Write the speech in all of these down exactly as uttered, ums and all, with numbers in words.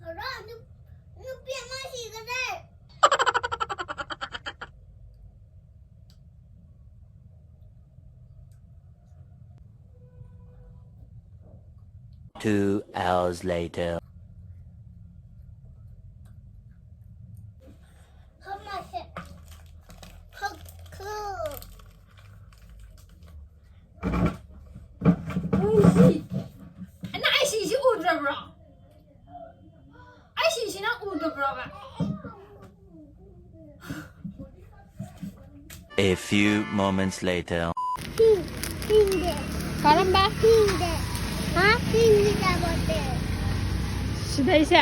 ꯍꯔꯣ, ꯅꯨ-, ꯅꯨꯄꯤ ꯑꯃ ꯁꯤꯒꯗꯦ꯫ Two hours later. ꯈꯃꯁꯦ꯫ ꯈ-, ꯈ-꯫ ꯅꯪ ꯑꯩ ꯁꯤꯁꯤ ꯎꯗ꯭ꯔꯕ꯭ꯔꯣ? ꯑꯩ ꯁꯤꯁꯤ ꯅꯪ ꯎꯗꯕ꯭ꯔꯣꯕ? A few moments later. ꯄꯤꯡ, ꯄꯤꯡꯗꯦ꯫ ꯀꯔꯝꯕ? ꯄꯤꯡꯗꯦ꯫ ꯍꯥ? ꯄꯤꯡꯗꯤ ꯆꯥꯕꯣꯠꯇꯦ꯫ ꯁꯤꯗꯩꯁꯦ?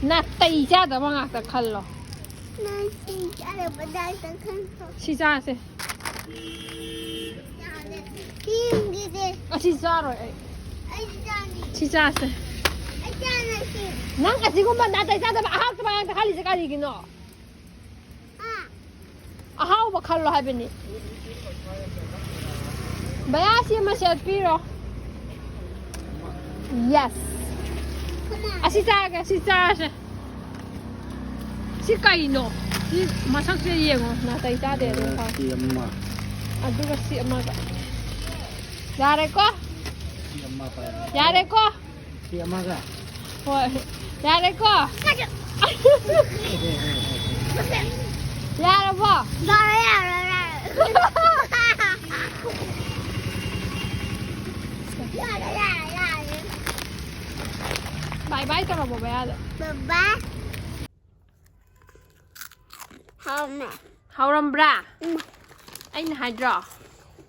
ꯅꯥꯇꯩ ꯆꯥꯗꯕ ꯉꯥꯛꯇ ꯈꯜꯂꯣ꯫ ꯅꯥꯇꯩ ꯆꯥꯗꯕ ꯉꯥꯛꯇ ꯈꯜꯂꯣ꯫ ꯁꯤ ꯆꯥꯁꯦ꯫ ꯄꯤꯡꯒꯤꯗꯤ꯫ ꯑꯁꯤ ꯆꯥꯔꯣꯏ ꯑꯩ꯫ ꯑꯩ ꯆꯥꯅꯤ꯫ ꯁꯤ ꯆꯥꯁꯦ꯫ ꯑꯩ ꯆꯥꯅꯤ ꯁꯤ꯫ ꯅꯪ ꯑꯁꯤꯒꯨꯝꯕ ꯅꯥꯇꯩ ꯆꯥꯗꯕ ꯑꯍꯥꯎꯇꯕ ꯉꯥꯛꯇ ꯈꯜꯂꯤꯁꯦ ꯀꯔꯤꯒꯤꯅꯣ? ꯑꯥ꯫ ꯑꯍꯥꯎꯕ ꯈꯜꯂꯣ ꯍꯥꯏꯕꯅꯤ꯫ ꯕꯌꯥꯁꯤ ꯑꯃ ꯁꯦꯠꯄꯤꯔꯣ꯫ Yes꯫ ꯑꯁꯤ ꯆꯥꯒꯦ, ꯁꯤ ꯆꯥꯔꯁꯦ꯫ ꯁꯤ ꯀꯩꯅꯣ? ꯁꯤ ꯃꯁꯛꯁꯦ ꯌꯦꯡꯉꯣ, ꯅꯥꯇꯩ ꯆꯥꯗꯦ ꯑꯗꯨꯝ ꯈꯪꯉꯦ꯫ ꯁꯤ ꯑꯃ꯫ ꯑꯗꯨꯒ ꯁꯤ ꯑꯃꯒ꯫ ꯌꯥꯔꯦꯀꯣ? ꯁꯤ ꯑꯃ ꯄꯥꯏꯔꯣ꯫ ꯌꯥꯔꯦꯀꯣ? ꯁꯤ ꯑꯃꯒ꯫ ꯍꯣꯏ꯫ ꯌꯥꯔꯦꯀꯣ? ꯌꯥꯔꯕꯣ? ꯌꯥꯔꯦ, ꯌꯥꯔꯦ, ꯌꯥꯔꯦ꯫ ꯌꯥꯔꯦ, ꯌꯥꯔꯦ, ꯌꯥꯔꯦ꯫ ꯕꯥꯏ ꯕꯥꯏ ꯇꯧꯔꯕꯣ ꯕꯌꯥꯗ? ꯕꯥꯏ ꯕꯥꯏ꯫ ꯍꯥꯎꯔꯝꯃꯦ꯫ ꯍꯥꯎꯔꯝꯕ꯭ꯔꯥ? ꯎꯝ꯫ ꯑꯩꯅ ꯍꯥꯏꯗ꯭ꯔꯣ?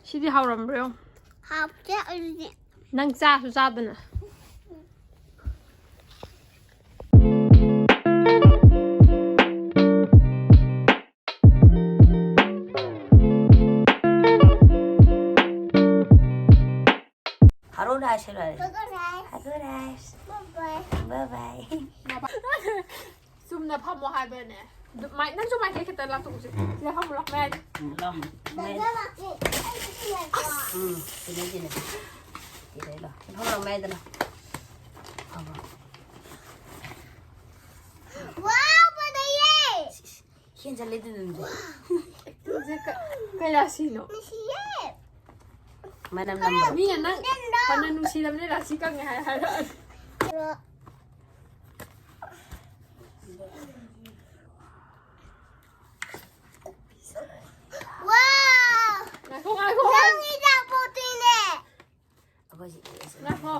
ꯁꯤꯗꯤ ꯍꯥꯎꯔꯝꯕ꯭ꯔꯣ? ꯍꯥꯎꯇꯦ ꯑꯩꯗꯤ꯫ ꯅꯪ ꯆꯥꯁꯨ ꯆꯥꯗꯅ꯫ ꯍꯔꯣ ꯔꯥꯏꯁ ꯍꯥꯏꯔꯣ꯫ ꯍꯔꯣ ꯔꯥꯏꯁ꯫ ꯍꯔꯣ ꯔꯥꯏꯁ꯫ ꯕꯥꯏ ꯕꯥꯏ꯫ ꯕꯥꯏ ꯕꯥꯏ꯫ ꯆꯨꯝꯅ ꯐꯝꯃꯣ ꯍꯥꯏꯕꯅꯦ꯫ ꯑꯗꯨ ꯃꯥꯏ-, ꯅꯪꯁꯨ ꯃꯥꯏꯀꯩ ꯈꯤꯇ ꯂꯥꯞꯊꯣꯛꯎꯁꯦ꯫ ꯁꯤꯗ ꯐꯝꯃꯨ ꯂꯥꯎ, ꯃꯌꯥꯏꯗ꯫ ꯎꯝ, ꯂꯥꯎ꯫ ꯃꯌꯥꯏꯗ꯫ ꯎꯝ, ꯁꯤꯗꯩ, ꯁꯤꯗꯩ꯫ ꯁꯤꯗꯩ ꯂꯥꯎ꯫ ꯐꯝꯃꯨ ꯂꯥꯎ, ꯃꯌꯥꯏꯗ ꯂꯥꯎ꯫ ꯐꯝꯃꯣ꯫ ꯆꯠꯂꯦ ꯑꯗꯨꯗꯤ꯫ ꯁꯦ ꯀ-, ꯀꯩ ꯔꯥꯁꯤꯅꯣ? ꯅꯨꯡꯁꯤꯌꯦ꯫ ꯃꯅꯝ ꯅꯝꯕ꯫ ꯃꯤꯅ ꯅꯪ ꯐꯅ ꯅꯨꯡꯁꯤꯔꯕꯅꯦ, ꯔꯥꯁꯤ ꯀꯪꯉꯦ ꯍꯥꯏ ꯍꯥꯏꯔꯛꯑꯅꯤ꯫ ꯋꯥꯎ! ꯉꯥꯏꯈꯣ, ꯉꯥꯏꯈꯣ, ꯉꯥꯏꯈꯣ꯫ ꯅꯪꯒꯤ ꯆꯥꯄꯣꯠꯇꯨꯅꯦ꯫ ꯑꯩꯈꯣꯏꯁꯤ ꯉꯥꯏꯈꯣ꯫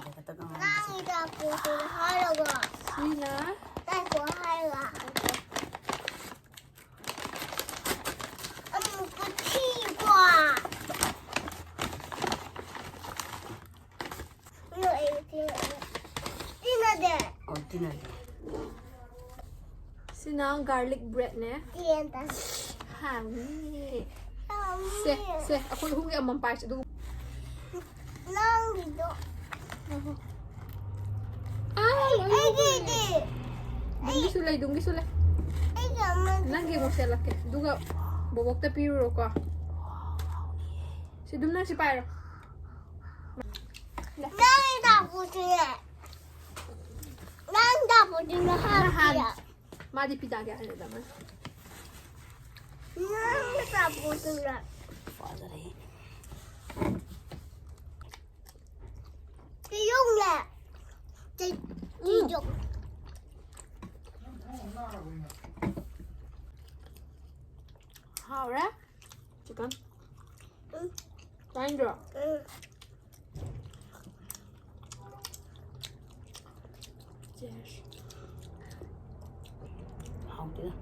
ꯅꯪꯒꯤ ꯆꯥꯄꯣꯠꯇꯨꯅꯦ ꯍꯥꯏꯔꯒ꯫ ꯁꯤꯅ ꯉꯥꯏꯈꯣ ꯍꯥꯏꯔꯒ꯫ ꯑꯃꯨꯛꯀ ꯊꯤꯀꯣ꯫ ꯇꯤꯟꯅꯗꯦ꯫ ꯑꯣ, ꯇꯤꯟꯅꯗꯦ꯫ ꯁꯤꯅ garlic breadꯅꯦ꯫ ꯇꯤꯟꯅꯗꯦ꯫ ꯍꯥꯎꯅꯤ꯫ ꯍꯥꯎꯅꯤ꯫ ꯁꯦ, ꯁꯦ, ꯑꯩꯈꯣꯏ ꯑꯍꯨꯝꯒꯤ ꯑꯃꯃꯝ ꯄꯥꯏꯁꯦ, ꯑꯗꯨꯒ ꯅꯪꯒꯤꯗꯣ꯫ ꯑꯥ, ꯂꯣꯏ ꯑꯩꯒꯤꯗꯤ꯫ ꯗꯨꯝꯒꯤꯁꯨ ꯂꯩ, ꯗꯨꯝꯒꯤꯁꯨ ꯂꯩ꯫ ꯑꯩꯒꯤ ꯑꯃ꯫ ꯅꯪꯒꯤ ꯑꯃꯨꯛ ꯁꯦꯠꯂꯛꯀꯦ꯫ ꯑꯗꯨꯒ ꯕꯣꯕꯣꯛꯇ ꯄꯤꯔꯨꯔꯣꯀꯣ꯫ ꯁꯤ ꯑꯗꯨꯝ ꯅꯪ ꯁꯤ ꯄꯥꯏꯔꯣ꯫ ꯅꯪꯒꯤ ꯆꯥꯄꯣꯠꯁꯤꯅꯦ꯫ ꯅꯪ ꯆꯥꯄꯣꯠꯁꯤꯅ ꯅꯍꯥꯟ ꯍꯥꯞꯄꯤꯔ꯫ ꯃꯥꯗꯤ ꯄꯤꯖꯒꯦ ꯍꯥꯏꯔꯗꯕꯅꯤ꯫ ꯅꯪꯒꯤ ꯆꯥꯄꯣꯠꯁꯤꯅ꯫ ꯐꯖꯔꯦ꯫ ꯄꯤꯌꯨꯅꯦ꯫ ꯆꯦ-, ꯎꯝ꯫ ꯆꯦꯆꯧ꯫ ꯍꯥꯎꯔꯦ꯫ Chicken꯫ ꯎꯝ꯫ ꯆꯥꯅꯤꯡꯗ꯭ꯔꯣ? ꯎꯝ꯫ Cheers꯫ ꯍꯥꯎꯇꯦꯗ꯫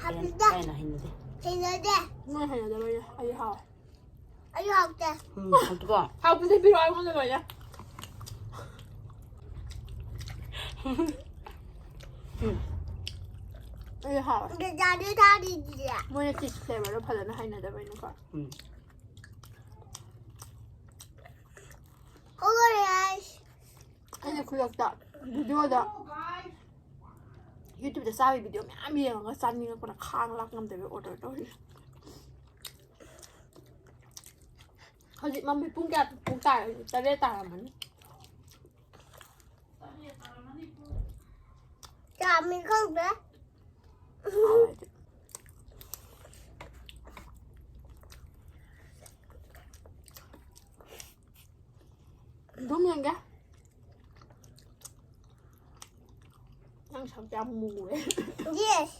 ꯍꯥꯎꯇꯦꯗ꯫ ꯀꯌꯥ ꯍꯩꯅꯗꯦ꯫ ꯍꯩꯅꯗꯦ꯫ ꯅꯣꯏ ꯍꯩꯅꯗꯕꯩꯅꯦ꯫ ꯑꯩꯗꯤ ꯍꯥꯎꯋꯦ꯫ ꯑꯩ ꯍꯥꯎꯇꯦ꯫ ꯎꯝ, ꯍꯥꯎꯇꯦꯀꯣ? ꯍꯥꯎꯇꯦ, ꯄꯤꯔꯛꯑꯣ ꯑꯩꯉꯣꯟꯗ ꯂꯣꯏꯅ꯫ ꯎꯝ꯫ ꯑꯩ ꯍꯥꯎꯋꯦ꯫ ꯗꯗꯥꯗꯤ ꯊꯥꯔꯤꯗꯤꯌꯦ꯫ ꯃꯣꯏꯅ cheese flavorꯗꯣ ꯐꯖꯅ ꯍꯩꯅꯗꯕꯩꯅꯤꯀꯣ꯫ ꯎꯝ꯫ ꯍꯧꯒꯠꯂꯦ ꯑꯩ꯫ ꯑꯩꯅ ꯈꯨꯗꯛꯇ videoꯗ, YouTubeꯇ ꯆꯥꯕꯒꯤ video ꯃꯌꯥꯝ ꯌꯦꯡꯉꯒ ꯆꯥꯅꯤꯡꯉꯛꯄꯅ ꯈꯥꯡ ꯂꯥꯛ ꯉꯝꯗꯕꯩ order ꯇꯧꯔꯤꯅꯦ꯫ ꯍꯧꯖꯤꯛ ꯃꯝꯃꯤ꯫ ꯄꯨꯡ ꯀꯌꯥ, ꯄꯨꯡ ꯇꯥꯔꯦ? ꯍꯧꯖꯤꯛ ꯇꯔꯦꯠ ꯇꯥꯔꯝꯃꯅꯤ꯫ ꯇꯥꯔꯝꯃꯤ ꯈꯪꯗꯦ꯫ ꯍꯥꯎꯋꯦ ꯑꯩꯗꯤ꯫ ꯁꯝꯁꯦ ꯌꯥꯝ ꯃꯨꯔꯦ꯫ Yes.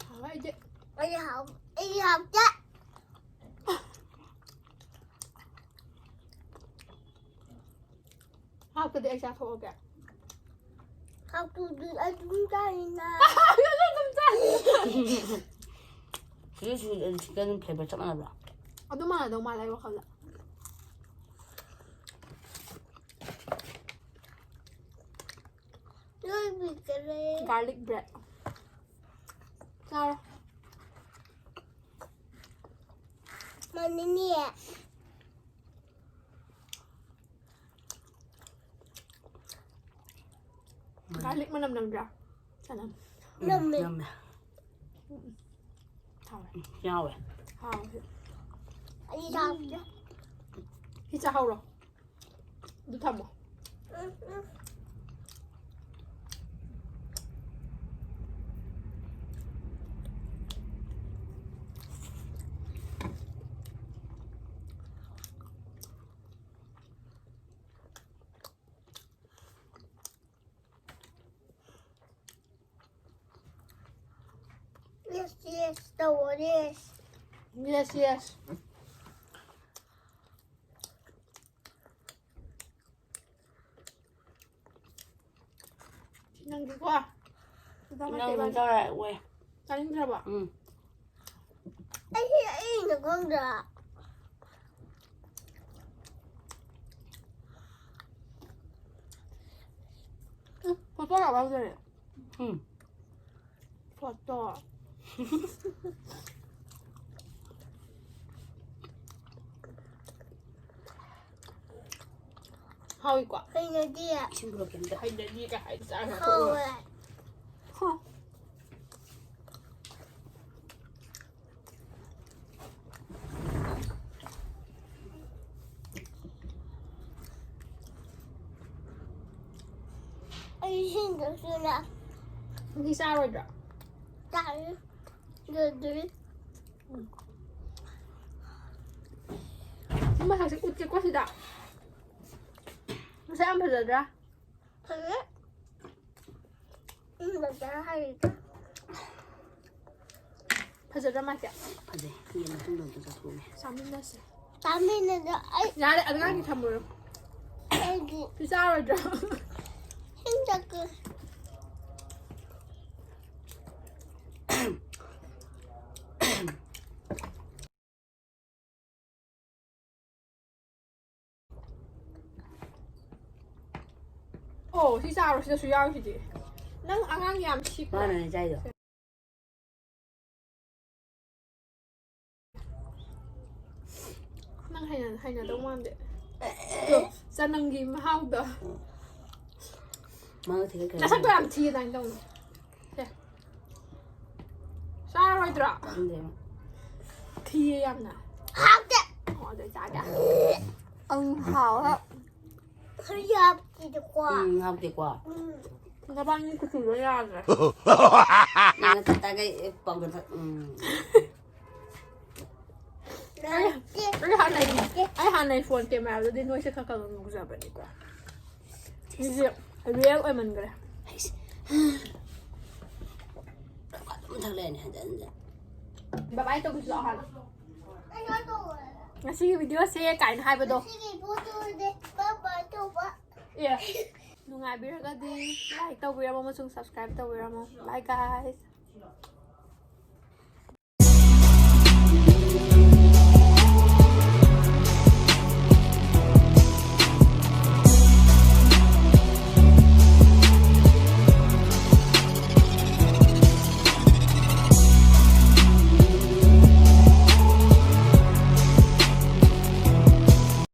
ꯍꯥꯎꯋꯦ ꯑꯩꯗꯤ꯫ ꯑꯩ ꯍꯥꯎ ꯑꯩ ꯍꯥꯎꯇꯦ꯫ ꯍꯥꯎꯇꯗꯤ ꯑꯩ ꯆꯥꯊꯣꯛꯑꯒꯦ꯫ ꯍꯥꯎꯇꯗꯤ ꯑꯗꯨꯝ ꯆꯥꯏꯅ꯫ Sweet sweet ꯑꯗꯨ chicken flavor ꯆꯞ ꯃꯥꯟꯅꯕ꯭ꯔꯣ? ꯑꯗꯨ ꯃꯥꯟꯅꯗꯧ ꯃꯥꯜꯂꯦ ꯑꯩ ꯋꯥꯈꯜꯗ꯫ ꯂꯣꯏꯕꯤꯈꯔꯦ꯫ Garlic bread ꯆꯥꯔꯣ꯫ ꯃꯅꯤꯅꯤ꯫ Garlic ꯃꯅꯝ ꯅꯝꯗ꯭ꯔꯥ? ꯆꯅꯝ꯫ ꯅꯝꯃꯦ꯫ ꯅꯝꯃꯦ꯫ ꯍꯥꯎꯋꯦ꯫ ꯌꯥꯎꯋꯦ꯫ ꯍꯥꯎꯋꯦ꯫ ꯑꯩ ꯆꯥꯕꯗ꯫ ꯁꯤ ꯆꯥꯍꯧꯔꯣ꯫ ꯑꯗꯨ ꯊꯝꯃꯣ꯫ Yes, yes, ꯇꯧꯑꯣ, yes. Yes, yes. ꯅꯪꯒꯤꯀꯣ꯫ ꯅꯪ ꯆꯥꯔꯛꯑꯣꯏ꯫ ꯆꯥꯅꯤꯡꯗ꯭ꯔꯕꯣ? ꯎꯝ꯫ ꯑꯩ ꯑꯩꯅ ꯈꯪꯗ꯭ꯔꯥ? ꯎꯝ, ꯐꯣꯇꯣ ꯀꯥꯞꯄ ꯍꯧꯖꯔꯦ꯫ ꯎꯝ꯫ ꯐꯣꯇꯣ꯫ ꯍꯥꯎꯏꯀꯣ? ꯍꯩꯅꯗꯤ꯫ ꯏꯁꯤꯡ ꯄꯨꯔꯛꯀꯦ ꯑꯝꯇ꯫ ꯍꯩꯅꯗꯤ ꯀꯥꯏ ꯍꯥꯏ ꯆꯥꯔ ꯍꯥꯎꯋꯦ꯫ ꯍꯣ꯫ ꯑꯩ ꯏꯁꯤꯡꯗꯁꯨꯅꯦ꯫ ꯅꯪꯗꯤ ꯆꯥꯔꯣꯏꯗ꯭ꯔꯣ? ꯆꯥꯔꯤ꯫ ꯂꯣꯏꯗ꯭ꯔꯤ꯫ ꯁꯤ ꯃꯁꯛꯁꯦ ꯎꯠꯀꯦꯀꯣ ꯁꯤꯗ꯫ ꯃꯁꯛ ꯌꯥꯝ ꯐꯖꯗ꯭ꯔꯥ? ꯐꯖꯩ꯫ ꯎꯝ, ꯐꯖꯅ ꯍꯥꯏꯔꯤꯗ꯫ ꯐꯖꯗ꯭ꯔꯥ ꯃꯥꯁꯦ? ꯐꯖꯩ꯫ ꯌꯦꯟ ꯃꯇꯨꯡꯗ ꯑꯝꯇ ꯆꯥꯊꯣꯛꯑꯒꯦ꯫ ꯆꯥꯃꯤꯟꯅꯁꯦ꯫ ꯆꯥꯃꯤꯟꯅꯗ ꯑꯩ ꯌꯥꯔꯦ, ꯑꯉꯥꯡꯒꯤ ꯊꯝꯃꯨꯔꯣ꯫ ꯑꯩꯒꯤ ꯁꯤ ꯆꯥꯔꯣꯏꯗ꯭ꯔꯣ? ꯍꯤꯡꯆꯥꯛꯀꯤ ꯑꯣ, ꯁꯤ ꯆꯥꯔꯣ, ꯁꯤꯗꯁꯨ ꯌꯥꯎꯔꯤꯁꯤꯗꯤ꯫ ꯅꯪ ꯑꯉꯥꯡ ꯌꯥꯝ ꯁꯤꯛꯄ꯭ꯔꯥ? ꯃꯥꯅꯅꯦ ꯆꯥꯏꯗꯣ꯫ ꯅꯪ ꯍꯩꯅ ꯍꯩꯅꯗꯧ ꯃꯥꯟꯗꯦ꯫ ꯑꯗꯣ ꯆꯅꯝꯒꯤ ꯃꯍꯥꯎꯗꯣ꯫ ꯃꯥꯒ ꯊꯤꯒꯠꯈ꯭ꯔꯦ꯫ ꯅꯁꯛꯇꯣ ꯌꯥꯝ ꯊꯤ ꯑꯗꯨꯃꯥꯏꯅ ꯇꯧꯅꯨ꯫ ꯁꯦ꯫ ꯆꯥꯔꯣꯏꯗ꯭ꯔꯣ? ꯈꯪꯗꯦ꯫ ꯊꯤꯌꯦ ꯌꯥꯝꯅ꯫ ꯍꯥꯎꯇꯦ꯫ ꯑꯣ, ꯑꯗꯨ ꯆꯥꯒꯦ꯫ ꯑꯪ, ꯍꯥꯎꯋꯦ꯫ ꯈꯔ ꯍꯥꯞꯀꯦꯗꯀꯣ꯫ ꯎꯝ, ꯍꯥꯎꯇꯦꯀꯣ꯫ ꯎꯝ꯫ ꯅꯕꯥꯅꯤ ꯀꯨꯆꯨꯗꯣ ꯌꯥꯗ꯭ꯔꯦ꯫ ꯅꯪꯅ ꯇꯞ ꯇꯥꯒꯩ ꯄꯥꯎꯗ ꯊꯛ-, ꯎꯝ꯫ ꯂꯥꯛꯀꯦ꯫ ꯑꯩ ꯍꯥꯟꯅꯩ, ꯑꯩ ꯍꯥꯟꯅꯩ ꯐꯣꯟ ꯀꯦꯃꯦꯔꯥꯗꯨꯗꯤ ꯅꯣꯏꯁꯦ ꯈꯔ ꯈꯔ ꯉꯧꯖꯕꯅꯤꯀꯣ꯫ ꯁꯤꯁꯦ ꯔꯤꯌꯦꯜ ꯑꯣꯏꯃꯟꯈ꯭ꯔꯦ꯫ ꯑꯗꯨꯝ ꯊꯛ ꯂꯩꯔꯅꯤ ꯍꯟꯖꯟ ꯍꯟꯖꯟ꯫ ꯕꯕꯥꯏ ꯇꯧꯕꯤꯁꯨ ꯂꯥꯛꯑꯣ ꯍꯥꯟꯅ꯫ ꯀꯩꯅꯣ ꯇꯧꯋꯦ꯫ ꯉꯁꯤꯒꯤ ꯚꯤꯗꯤꯑꯣꯁꯦ ꯀꯥꯏꯅ ꯍꯥꯏꯕꯗꯣ꯫ ꯉꯁꯤꯒꯤ ꯄꯣꯠꯇꯨꯗꯤ ꯕꯥꯏ ꯕꯥꯏ ꯇꯧꯕ꯫ ꯑꯦ, ꯅꯨꯡꯉꯥꯏꯕꯤꯔꯒꯗꯤ ꯂꯥꯏꯛ ꯇꯧꯕꯤꯔꯝꯃꯣ ꯑꯃꯁꯨꯡ ꯁꯕꯁꯀ꯭ꯔꯥꯏꯕ ꯇꯧꯕꯤꯔꯝꯃꯣ꯫ Bye guys.